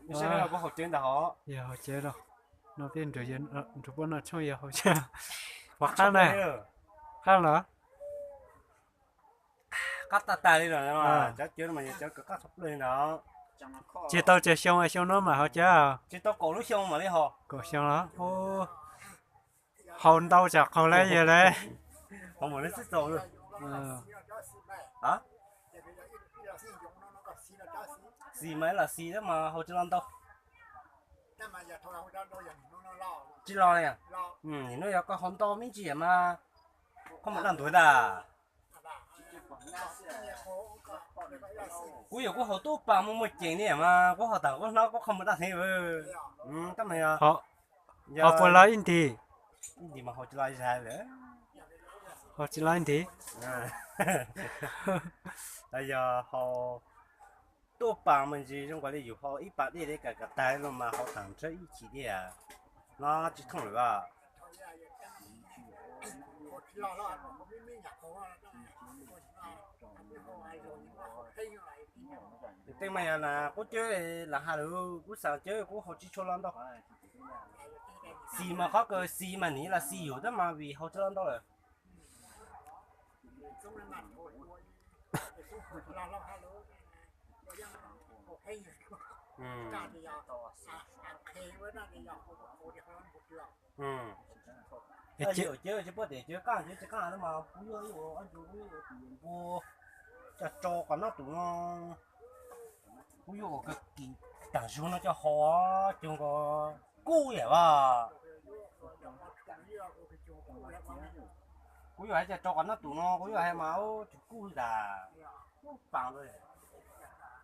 Yog hauv tsev ntag hov. Yog hauv tsev los no peb nrug puab noj tshoob yog hauv tsev. Ua qab na, qab los. Qab tag tag li no, cov cawv no mas yog cov kawg qab tshaj plaws li ntawd. Tsis tau tsawg xyoo, xyoo no mas ho cawv. Tsis tau kaum lub xyoo mam li ho. Kaum xyoo los. Haus ntau tsam qaug lawm yog lawm. Haus mam li xwb txaus. Xis mas ib los xis thiab mas haus tsis los ntau. Tsis los li. Nim no yog koj haus ntau me ntsis mas koj mus daj ntuav tas. Kuv yog kuv haus tub pas muaj muaj ceem li mas kuv haus tas kuv hnub kuv kho mus daj heev. Tab mas yog, ho puas los ib nti? Ib nti mas haus tsis los zag lawm. Haus tsis los ib nti. Yog haus tub pas me ntsis zoo nkaus li yus haus ib pas dej li kam kam tag no mas haus tag nrho ib chim dej no tsis thooj lawm. Tej mas yog na kuv cawv lam has lawm, kuv xav cawv kuv haus tsis tshua los ntau. Xis mas qhov kawg xis mas nim los xis yus tab mas vim haus tsis los ntau lawm. Cawv tsis poj tias cawv qaj cawv tsis qaj no mas kuv yog ib ua ob ncu ib ua tus npua coj tso qhov nab tus no. Kuv yuav ua kawg kis tag zug no coj haus, cog nkaus kuj yam vas. Kuv yuav hais tias rau qhov nab tus no kuv yuav hais mas ub tsis kuj tas, kuj paas lawm.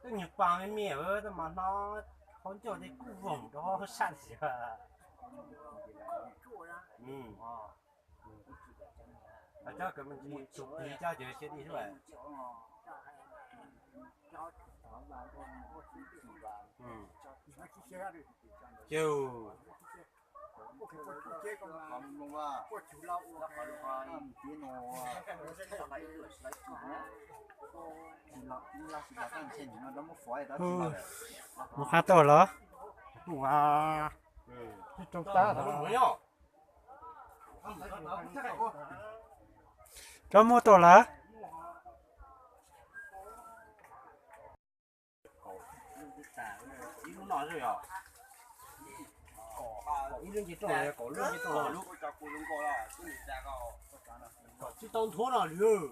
Tej nyuag paas me me tab mas hnov qhov ncauj tej kuj voog rau sab ntsis. Cov kws me ntsis tug plig cov ces siab dij xwb. Ces mus qab tuaj los? Rov muab tuaj lawm. Tsis tau nthuav no li. Lawm.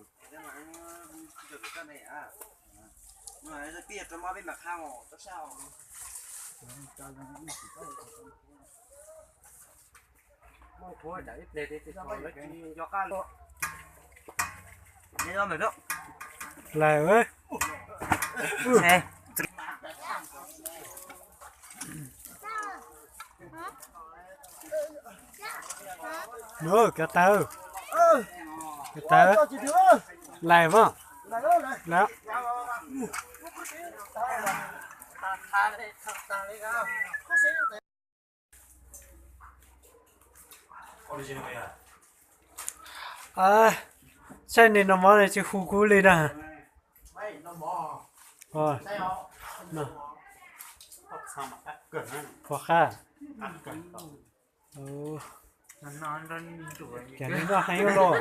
Nuv, cov tawv, cov tawv, lais mas, lawm. Saib nej no mov ne tsis hu kuv li na. Pov qab. Cas nej noj heev ua luaj.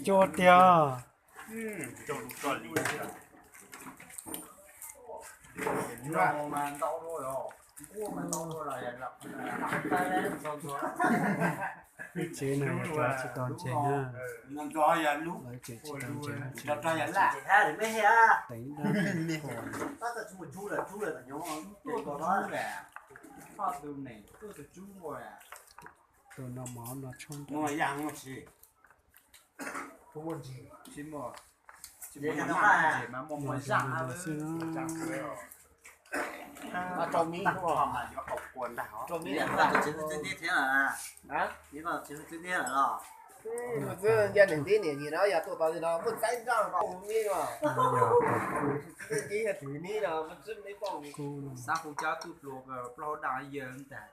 Tias cua tiag. Ib tsev no yog tsis tau ntses na, lawv tseem tsis tau ntses, teev dab. Tus no mov no tshuab nrad. Xwb na. Ntsia niam tib niam nyim no yog tuaj tau li no muaj txaib nroj nkaus mi no. Yog tib yog twv ni no, xav hu cov tub hluas plaub hau daj yawg ntag.